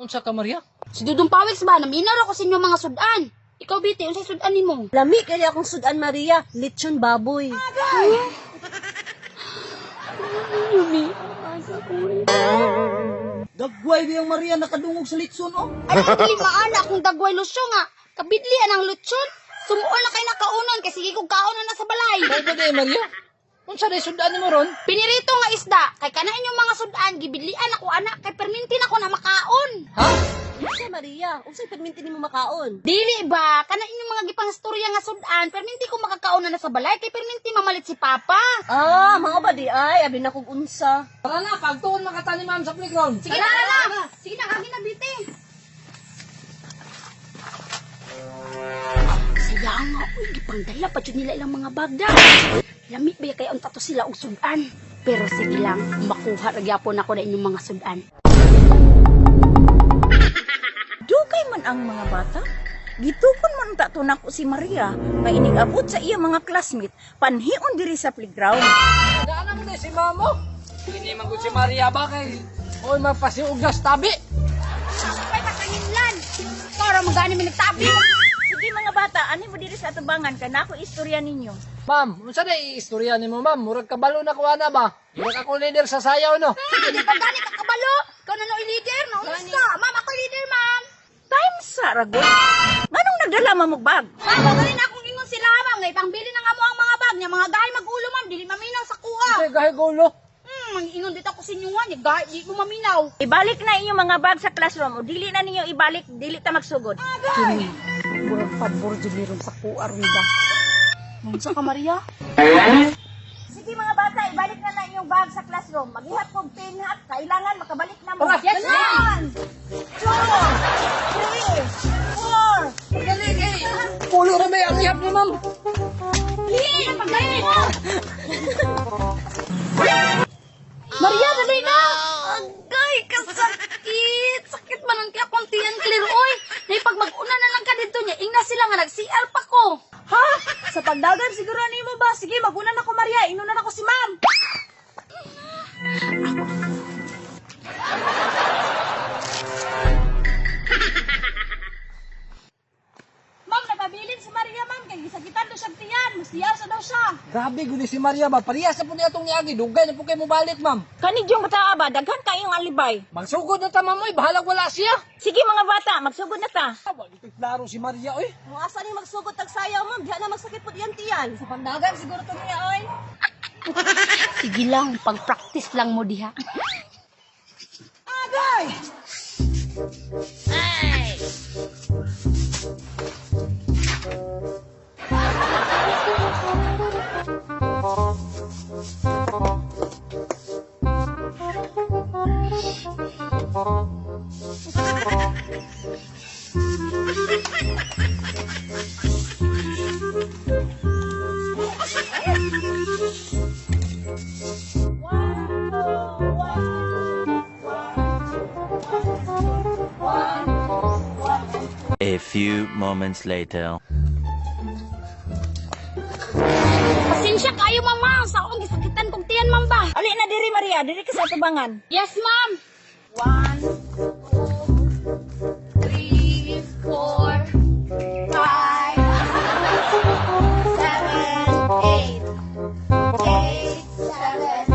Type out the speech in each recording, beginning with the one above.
Unsa ka, Maria? Si Dudong Pawis ba, naminaw ako sa inyo mga sudan. Ikaw, Biti, unsay sudan nimo? Lami kaya akong sudan, Maria, lechon baboy. Yumi, asa ko eh. Dagway biyang Maria nakadungog sa litson oh. Ay, dili maana akong dagway lusyo nga. Kabidli ang lutson. Sumuol na kay nakaunon kasi sige kog kaon na sa balay. Mao ba day, Maria? Unsa day sudan nimo ron? Pinirito nga isda, kay kana inyong mga sudan gibillian ako anak kay perminti na ko na makaon. Ha? Unsa, Maria? Unsay perminti nimo makaon? Dili ba kana inyong mga gipangstorya nga sudan, perminti ko makakaon na sa balay kay perminti mamalit si Papa. Ah, mao ba di ay abi na kog unsa. Tara na, pagtuon makata ni ma'am sa playground. Sige na, tara na. Sige na, kami na biti. Saya nga, uy, gipangdala pa jud nila ilang mga bagda. Lami ba kay unta to sila og sudan? Pero sige lang, makuha ra gyapon ako na inyong mga sudan. Dugay man ang mga bata. Gitukon man ta to nako si Maria nga inig-abot sa iya mga classmate panhion diri sa playground. Daan mo day si mamo. Hindi man gud si Maria ba kay oy mapasiugas tabi. Ay, pasanginlan! Para magani mi nagtabi. Sige mga bata, ani mo diri sa atubangan kay nako istorya ninyo. Ma'am, unsa day istorya nimo, ma'am? Murag kabalo na ko ana ba? Murag ako leader sa sayaw no. Hindi pa gani ka kabalo. Ikaw na no leader, no unsa? Ma'am, ako leader, ma'am. Time sa ragot. Nganong nagdala man mo bag? Ma'am, magaling na akong ingon sila, ma'am. Ngay pangbili na nga mo ang mga bag niya. Mga gahay magulo, ma'am. Dili maminaw sa kuha. Unsay gahi gulo? Ang ingon dito ako sa inyo nga. Gahay, di ko maminaw. Ibalik na inyong mga bag sa classroom o dili na ninyo ibalik, dili ta magsugod. Kini, murag pabor dyan meron sa kuha ron ba? Unsa ka, Maria? Sige mga bata, ibalik na na inyong bag sa classroom. Maghihap kog pinhap, kailangan makabalik na mo. Yes, ma'am! 2, 3, 4. Dali kay pulo ra may ang ihap ni ma'am. Dili, pagdayon mo! Maria, dali na! Agay, kasakit! Sakit man ang kaya akong tiyan clear, oy! Nay, pag mag-una na lang ka dito niya, ingna sila nga nag-CR pa ko. Ha? Sa pagdagan siguro nimo ba? Sige, maguna na ko Maria, inuna na ko si ma'am. Ma'am, napabilin si Maria, ma'am. Kay gisakitan daw siyang tiyan. Musiyaw sa daw siya. Grabe gud ni si Maria ba? Parehas na po niya atong niagi. Dugay na po kay mobalik, ma'am. Kanidyong bata ba? Daghan kayong alibay. Magsugod na ta, ma'am, oy. Bahalag wala siya. Sige mga bata, magsugod na ta. Wa gyud klaro si Maria, oy. Kung asa ni magsugod tag sayaw, ma'am, diha na magsakit pud iyang tiyan. Sa pagdagan siguro to niya oy. Sige lang, pag-practice lang mo diha. A few moments later. Pasensya kayo, mama. Sa akong gisakitan kong tiyan, ma'am ba? Ali na diri Maria, diri ka sa atubangan. Yes, ma'am. 1, 2, 3, 4, 5, 7, 8, 8, 7,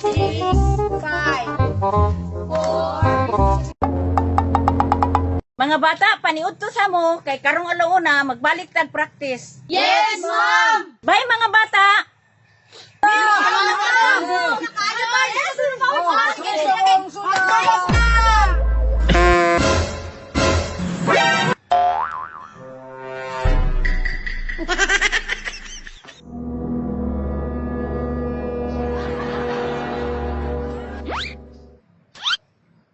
6, 5, 4. Mga bata, paniud to sa mo kay karong alauna magbalik tag practice. Yes, ma'am! Bye mga bata.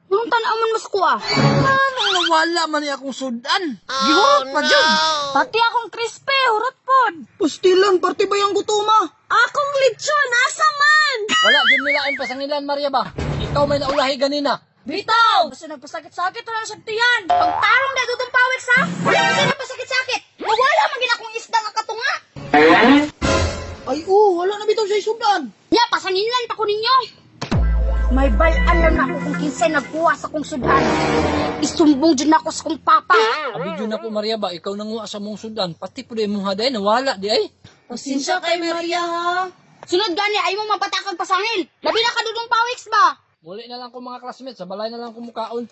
Nung tanaw man mas kuha. Anong nawala man niya akong sudan? Gihurot pa jud. Pati akong crispy, hurot pod. Pastilan, parte ba yung gutuma? Akong lechon asa man? Wala jud nila ang pasangilan, Maria ba? Ikaw may naulahi ganina. Bitaw! Basta nagpasakit-sakit na siyang tiyan. Pagtarong na dutong pawik sa? Kasi na pasakit-sakit. Nawala man gina akong isda nga katunga. Ay oh, wala na bitaw siya sudan. Ya, pasanginlan pa ko ninyo. May balaan lang na ako kung kinsay nagkuha sa kong sudan. Isumbong dyan ako sa kong papa. Abi jud nako Maria ba, ikaw nanguha sa mong sudan, pati pud imong haday nawala di ay. Pasensya kay Maria ha. Sunod gani, ay mo mapatakag pasangil. Labi na kadudong pawiks ba? Muli na lang ko mga classmates, sa balay na lang ko mukaon.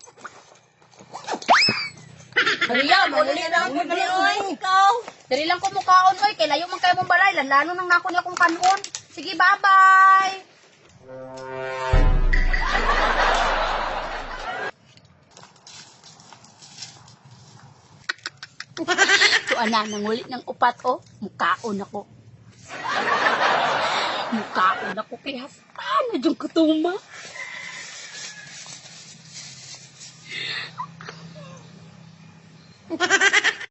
Maria, muli na lang po diri oy. Ikaw. Dali lang ko mukaon, oy. Kay layo man kayo mong balay. Lanlano nang nako niya kong kanon. Sige, bye-bye. So, ana, nanguli ng upat, oh. Mukaon ako. Mukaon ako kay hasta na diyong kutuma.